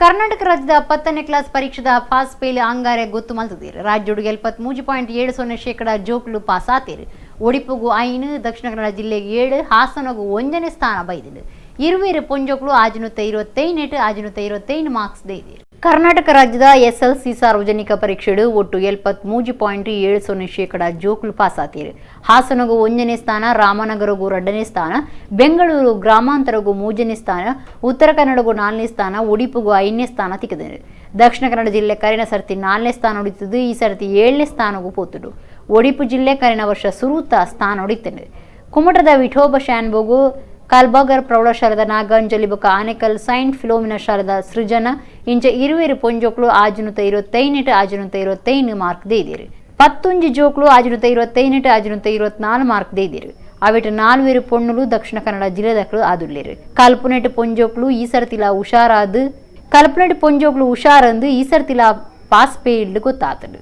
ಕರ್ನಾಟಕ ರಾಜ್ಯದ 10ನೇ class ಪರೀಕ್ಷೆದ pass fail ಅಂಗಾರೆ ಗೊತ್ತು ಮಲ್ತದೇರು. ರಾಜ್ಯೋಡು 73.70% ಜೋಕ್ಲು ಪಾಸ್ ಆತೇರು. ಒಡಿಪುಗು 5, ದಕ್ಷಿಣ ಕನ್ನಡ ಜಿಲ್ಲೆಗೆ 7, ಹಾಸನಗು 1ನೇ ಸ್ಥಾನ ಬೈದಿದೆ. ಇರುವೇರು ಪೊಂಜೋಕ್ಲು 625 625 ಮಾರ್ಕ್ಸ್ ದೇದಿರು. ಕರ್ನಾಟಕ ರಾಜ್ಯದ ಎಸ್ಎಲ್ಸಿ ಸಾರ್ವಜನಿಕ ಪರೀಕ್ಷೆಡು ಒಟ್ಟು 73.70% ಜೋಕ್ಲು ಪಾಸ್ ಆತೀರು. ಹಾಸನಗು 1ನೇ ಸ್ಥಾನ, ರಾಮನಗರಗೂ 2ನೇ ಸ್ಥಾನ, ಬೆಂಗಳೂರು ಗ್ರಾಮಾಂತರಗೂ 3ನೇ ಸ್ಥಾನ, ಉತ್ತರ ಕನ್ನಡಗೂ 4ನೇ ಸ್ಥಾನ, ಉಡುಪಿಗೂ 5ನೇ ಸ್ಥಾನ ತಿಕ್ಕಿದರು. ದಕ್ಷಿಣ ಕನ್ನಡ ಜಿಲ್ಲೆ ಕರಿನ ಸರ್ತಿ 4ನೇ ಸ್ಥಾನ ಹೊಡಿತದ್ದು, ಈ ಸರ್ತಿ 7ನೇ ಸ್ಥಾನಗೂ ಪೋತುಡು. ಒಡಿಪು ಜಿಲ್ಲೆ ಕರಿನ ವರ್ಷ ಸುರೂತ ಸ್ಥಾನ ಹೊಡಿತೇನೆ. ಕುಮಟದ ವಿಠೋಬ ಶಾನ್ಬೋಗು, ಕಲ್ಬಾಗರ್ ಪ್ರೌಢಶಾಲೆದ ನಾಗಾಂಜಲಿ ಬೊಕ ಆನೇಕಲ್ ಸೈಂಟ್ ಫಿಲೋಮಿನಾ ಶಾಲೆದ ಸೃಜನ ಇಂಚ ಇರುವೇರು ಪೊಂಜೋಕ್ಲು 625 625 ಮಾರ್ಕ್ ದೇದಿರು. 11 ಜೋಕ್ಲು 625 624 ಮಾರ್ಕ್ ದೇದಿರು. ಅವಿಟ 4 ಪೊಣ್ಣುಲು ದಕ್ಷಿಣ ಕನ್ನಡ ಜಿಲ್ಲೆದಕ್ಲು ಆದುಲ್ಲೇರು. ಕಲ್ಪುನೆಟ್ ಪೊಂಜೋಕ್ಲು ಈ ಸರ್ತಿಲ ಹುಷಾರಾದು ಕಲ್ಪುನೆಟ್ ಪೊಂಜೋಕ್ಲು ಹುಷಾರಂದು ಈ ಸರ್ತಿಲ ಪಾಸ್ ಪೇಲ್ಡ್ ಗೊತ್ತಾತಡು.